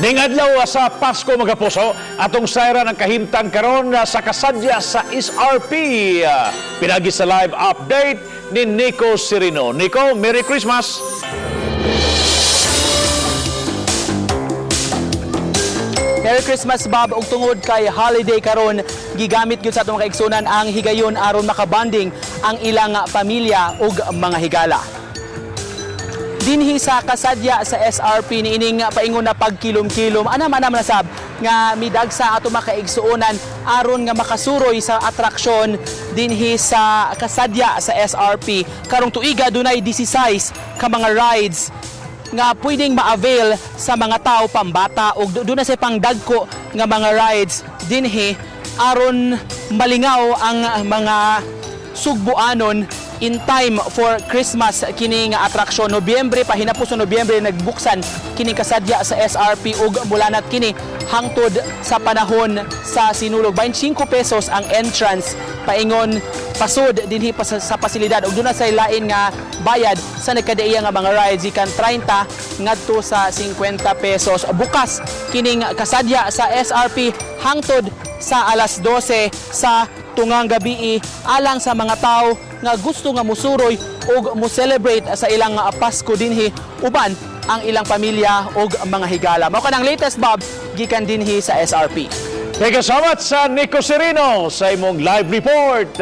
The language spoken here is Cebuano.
Ning adlaw sa Pasko, mga puso, atong sayran ang kahimtang karon sa kasadya sa SRP. Pinagi sa live update ni Nico Serino. Nico, Merry Christmas! Merry Christmas, Bob, ug tungod kay holiday karon, gigamit gyud sa atong mga kaigsunan ang higayon aron makabanding ang ilang pamilya ug mga higala. Dinhi sa kasadya sa SRP niining paingon na pagkilom-kilom, anam-anam na sab nga midagsa ato makaigsuonan aron nga makasuroy sa atraksyon dinhi sa kasadya sa SRP. Karong tuiga dunay 16 ka mga rides nga pwedeng ma-avail sa mga tao, pambata ug doon na sa pangdagko nga mga rides dinhi aron malingaw ang mga sugbuanon in time for Christmas. Kini nga atraksyon, Nobyembre pa, hinapos sa Nobyembre nagbuksan kini kasadya sa SRP ug mulanat kini hangtod sa panahon sa Sinulog. 25 pesos ang entrance paingon pasod dinhi pa sa pasilidad ug duna say lain nga bayad sa nagkadaiya nga mga rides gikan 30 ngadto sa 50 pesos. Bukas kining kasadya sa SRP hangtod sa alas 12 sa tungang gabi alang sa mga tao nga gusto nga musuroy ug mo-celebrate sa ilang Pasko dinhi uban ang ilang pamilya ug mga higala. Mao kanang latest, Bob, gikan dinhi sa SRP. Thank you so much sa Nico Serino sa imong live report.